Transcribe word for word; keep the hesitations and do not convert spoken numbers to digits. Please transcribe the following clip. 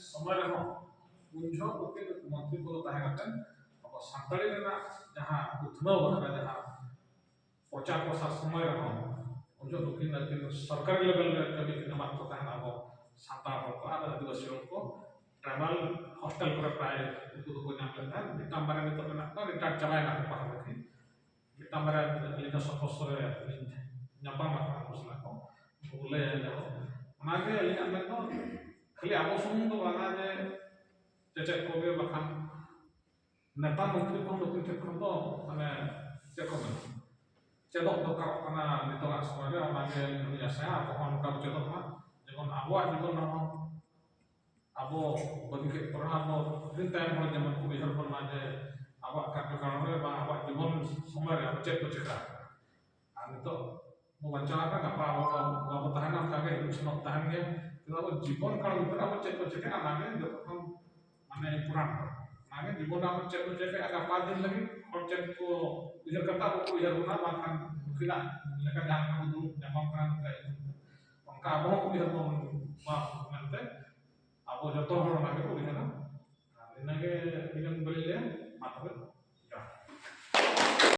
ᱥᱚᱢᱚᱭ ᱨᱮᱦᱚᱸ ᱩᱱ ᱡᱚᱦᱚᱜ ᱱᱩᱠᱤᱱ ᱢᱚᱱᱛᱨᱤ ᱠᱚ ᱛᱟᱦᱮᱸ ᱠᱟᱛᱮ ᱟᱵᱚ ᱥᱟᱱᱛᱟᱲᱤ ᱨᱮᱱᱟᱜ ᱡᱟᱦᱟᱸ ᱩᱛᱱᱟᱹᱣ ᱟᱠᱟᱱᱟ, ᱡᱟᱦᱟᱸ ᱯᱨᱚᱪᱟᱨ ᱯᱨᱚᱥᱟᱨ ᱥᱚᱢᱚᱭ ᱨᱮᱦᱚᱸ ᱩᱱ ᱡᱚᱦᱚᱜ ᱱᱩᱠᱤᱱ ᱟᱹᱠᱤᱱ ᱥᱚᱨᱠᱟᱨᱤ ᱞᱮᱵᱮᱞ ᱨᱮ ᱠᱟᱹᱢᱤ ᱠᱤᱱ ᱮᱢᱟᱫ ᱠᱚ ᱛᱟᱦᱮᱱᱟ ᱟᱵᱚ ᱥᱟᱱᱛᱟᱲ ᱦᱚᱲ ᱠᱚ ᱟᱨ ᱟᱹᱫᱤᱵᱟᱹᱥᱤ ᱦᱚᱲ ᱠᱚ᱾ ᱴᱨᱟᱭᱵᱟᱞ ᱦᱚᱥᱴᱮᱞ ᱠᱚᱨᱮ ᱯᱨᱟᱭ ᱩᱱᱠᱩ ᱫᱚᱠᱚ ᱧᱟᱢ ᱞᱮᱫ ᱛᱟᱦᱮᱸᱫ᱾ ᱢᱤᱫᱴᱟᱝ ᱵᱟᱨᱭᱟ ᱱᱤᱛᱚᱜ ᱢᱮᱱᱟᱜ ᱠᱚᱣᱟ, ᱨᱤᱴᱟᱭᱟᱨ ᱪᱟᱵᱟᱭᱮᱱᱟ ᱠᱚ ᱯᱟᱠᱟᱯᱟᱠᱤ᱾ ᱢᱤᱫᱴᱟᱝ ᱵᱟᱨᱭᱟ ᱟᱹᱞᱤᱧ ᱫᱚ ᱥᱚᱯᱚᱨᱥᱚ ᱨᱮ ᱞᱤᱧ ᱧᱟᱯᱟᱢ ᱟᱠᱟᱱᱟ ᱩᱱᱠᱩ ᱥᱟᱞᱟᱜ ᱠᱚ, ᱩᱱᱠᱩ ᱠᱚ ᱞᱟᱹᱭᱟ ᱡᱮ ᱚᱱᱟᱜᱮ ᱟᱹᱞᱤᱧᱟᱜ ᱢᱮᱱ ᱫᱚ ᱠᱷᱟᱹᱞᱤ ᱟᱵᱚ ᱥᱩᱢᱩᱝ ᱫᱚ ᱵᱟᱝᱟ ᱡᱮ ᱪᱮᱪᱮᱫ ᱠᱚᱜᱮ, ᱵᱟᱠᱷᱟᱱ ᱱᱮᱛᱟ ᱢᱚᱱᱛᱨᱤ ᱠᱷᱚᱱ ᱱᱩᱠᱩ ᱴᱷᱮᱱ ᱠᱷᱚᱱ ᱫᱚ ᱢᱟᱱᱮ ᱪᱮᱫ ᱠᱚ ᱢᱮᱱᱟ, ᱪᱮᱫᱚᱜ ᱫᱚᱨᱠᱟᱨᱚᱜ ᱠᱟᱱᱟ ᱱᱤᱛᱚᱜᱟᱜ ᱥᱚᱢᱚᱭ ᱨᱮ᱾ ᱚᱱᱟᱜᱮ ᱟᱹᱞᱤᱧ ᱦᱚᱸᱞᱤᱧ ᱟᱥᱟᱭᱟ ᱟᱵᱚ ᱦᱚᱸ ᱚᱱᱠᱟ ᱵᱚ ᱪᱮᱫᱚᱜ ᱢᱟ, ᱡᱮᱢᱚᱱ ᱟᱵᱚᱣᱟᱜ ᱡᱤᱵᱚᱱ ᱨᱮᱦᱚᱸ ᱟᱵᱚ ᱵᱟᱹᱜᱤ ᱠᱮᱫ ᱯᱚᱨᱮ ᱦᱚᱸ ᱟᱵᱚ ᱫᱤᱱ ᱛᱟᱭᱚᱢ ᱦᱚᱲ ᱡᱮᱢᱚᱱ ᱠᱚ ᱩᱭᱦᱟᱹᱨ ᱵᱚᱱ ᱢᱟ ᱡᱮ ᱟᱵᱚᱣᱟᱜ ᱠᱟᱨᱡᱚᱠᱟᱨᱚᱱ ᱨᱮ ᱵᱟ ᱟᱵᱚᱣᱟᱜ ᱡᱤᱵᱚᱱ ᱥᱚᱢᱚᱭ ᱨᱮ ᱟᱵᱚ ᱪᱮᱫ ᱠᱚ ᱪᱮᱠᱟ ᱟᱠᱟᱫᱟ᱾ ᱟᱨ ᱱᱤᱛᱚᱜ ᱵᱚ ᱵᱟᱧᱪᱟᱣ ᱟᱠᱟᱱᱟ, ᱜᱟᱯᱟ ᱟᱵᱚ ᱵᱟᱵᱚ ᱛᱟᱦᱮᱱᱟ, ᱚᱱᱠᱟ ᱜᱮ ᱦᱤᱡᱩᱜ ᱥᱮᱱᱚᱜ ᱛᱟᱦᱮᱱ ᱜᱮᱭᱟ᱾ ᱠᱤᱱᱛᱩ ᱟᱵᱚ ᱡᱤᱵᱚᱱ ᱠᱟᱞ ᱵᱷᱤᱛᱨᱤ ᱟᱵᱚ ᱪᱮᱫ ᱵᱚ ᱪᱤᱠᱟᱹᱜᱼᱟ, ᱚᱱᱟᱜᱮ ᱡᱚᱛᱚ ᱠᱷᱚᱱ ᱢᱟᱱᱮ important ᱫᱚ᱾ ᱚᱱᱟᱜᱮ ᱡᱤᱵᱚᱱ ᱨᱮ ᱟᱵᱚ ᱪᱮᱫ ᱵᱚ ᱪᱤᱠᱟᱹᱜᱼᱟ, ᱜᱟᱯᱟ ᱫᱤᱱ ᱞᱟᱹᱜᱤᱫ ᱦᱚᱲ ᱪᱮᱫ ᱠᱚ ᱩᱭᱦᱟᱹᱨ ᱠᱟᱛᱮ ᱟᱵᱚ ᱠᱚ ᱩᱭᱦᱟᱹᱨ ᱵᱚᱱᱟ, ᱵᱟᱝᱠᱷᱟᱱ ᱱᱩᱠᱤᱱᱟᱜ ᱞᱮᱠᱟ ᱡᱟᱦᱟᱸ ᱞᱮᱠᱟ ᱵᱚ ᱫᱩᱲᱩᱵ ᱧᱟᱯᱟᱢ ᱠᱟᱱᱟ, ᱱᱚᱝᱠᱟ ᱚᱱᱠᱟ ᱟᱵᱚ ᱦᱚᱸ ᱩᱭᱦᱟᱹᱨ ᱵᱚᱱ ᱢᱟ ᱢᱮᱱᱛᱮ ᱟᱵᱚ ᱡᱚᱛᱚ ᱦᱚᱲ ᱚᱱᱟ ᱜᱮᱵᱚ ᱩᱭᱦᱟᱹᱨᱟ᱾ ᱟᱨ ᱤᱱᱟᱹᱜᱮ ᱟᱹᱰᱤ ᱜᱟᱱ ᱵᱟᱹᱞᱤᱧ ᱞᱟᱹᱭᱟ, ᱢᱟ ᱛᱚᱵᱮ᱾